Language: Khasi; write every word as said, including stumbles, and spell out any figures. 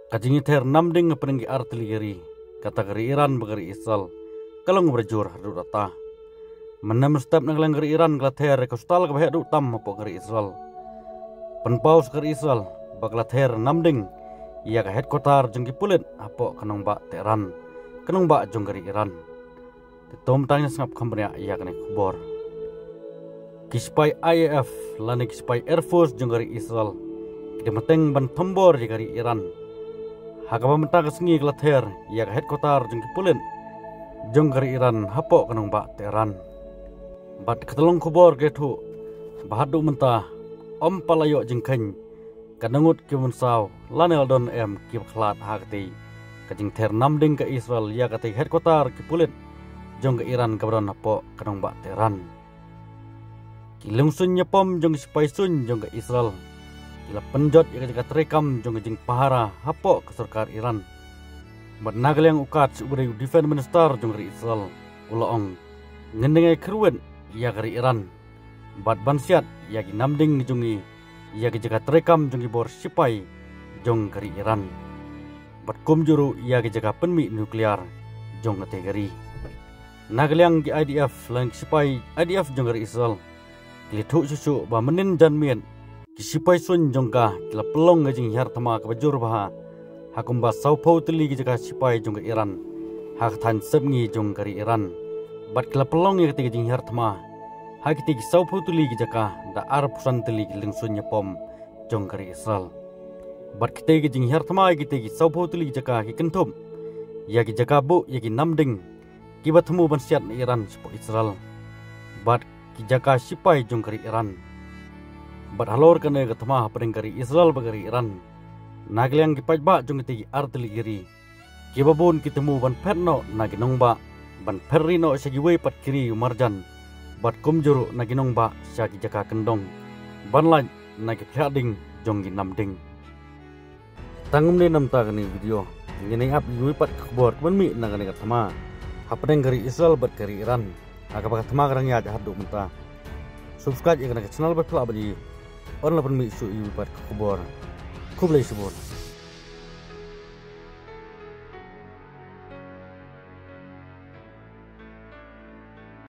Ka jingïather namding hapdeng ki artylli ki ri, kata ka ri Iran bad ka ri Israel, ka long ba jur haduh katta. Mynne mynstep na ka liang ka ri Iran ka la ther ïa ka hospital kaba heh duh tam hapoh ka ri Israel. Pynpaw sa ka ri Israel ba ka la ther namding ïa ka headquarter jong ki pulit hapoh ka nongbah Tehran, ka nongbah jong ka ri Iran. Te to mynta ngin sngap kham bniah ïa kane ka khubor. Ki sipai I A F lane ki sipai Air Force jong ka ri Israel ki da bteng ban thombor ïa ka ri Iran ha kaba mynta ka sngi ka la ther ïa ka headquarter jong ki pulit jong ka ri Iran hapoh ka nongbah Tehran. Bad ka tyllong khubor ka ïathuh ba haduh mynta ym pat la ïoh jingkheiñ ka ngut ki mynsaw lane la don em kiba khlad ha katei ka jingther namding ka Israel ïa katei headquarter ki pulit jong ka Iran kaba don hapoh ka nongbah Tehran. Ki lungsuiñ ïapom jong ki sipai suiñ jong ka Israel ki la pynjot ïa ka jaka treikam jong ka jingpahara hapoh ka sorkar Iran. Bad na ka liang u Katz uba dei u Defense Minister jong ka ri Israel u la ong, ngin da ngai kyrwit ïa ka ri Iran bad ban siat ïa ki namding jong ngi ïa ki jaka treikam jong ki bor sipai jong ka ri Iran bad kumjuh ruh ïa ki jaka pynmih nuclear jong katei ka ri. Na ka liang ki I D F lane ki sipai I D F jong ka ri Israel ki la ïathuh shuh shuh ba mynnin janmiet ki sipai suiñ jong ka ki la pynlong ka jinghiar thma kaba jur bha ha kumba sawphew tylli ki jaka sipai jong ka Iran ha ka thaiñ sepngi jong ka ri Iran. Bad ki la pynlong ïa katei ka jinghiar thma ha kitei ki sawphew tylli ki jaka da arphew san tylli ki lungsuiñ ïapom jong ka ri Israel. Bad kitei ki jinghiar thma ïa kitei ki sawphew tylli ki jaka ki kynthup ïa ki jaka buh ïa ki namding kiba thmu ban siat na Iran shapoh Israel bad ki jaka sipai jong ka ri Iran. Bad halor kane ka thma hapdeng ka ri Israel bad ka ri Iran, na ka liang ki paidbah jong kitei ki artylli ki ri kiba bun ki thmu ban phet noh na ki nongbah ban phet ri noh sha kiwei pat ki ri marjan bad kumjuh ruh na ki nongbah sha ki jaka kyndong ban lait na ki phliah ding jong ki namding. Tang kumne na mynta kane ka video ngin ïa ap ïa kiwei pat ki khubor kiban mih na kane ka thma hapdeng ka ri Israel bad ka ri Iran ha kaba ka thma ka dang ïaid haduh mynta. Subscribe ïa kane ka channel ba phi lah ban ïoh ban pynmih shuh ïa kiwei pat ki khubor. Khublei shibun.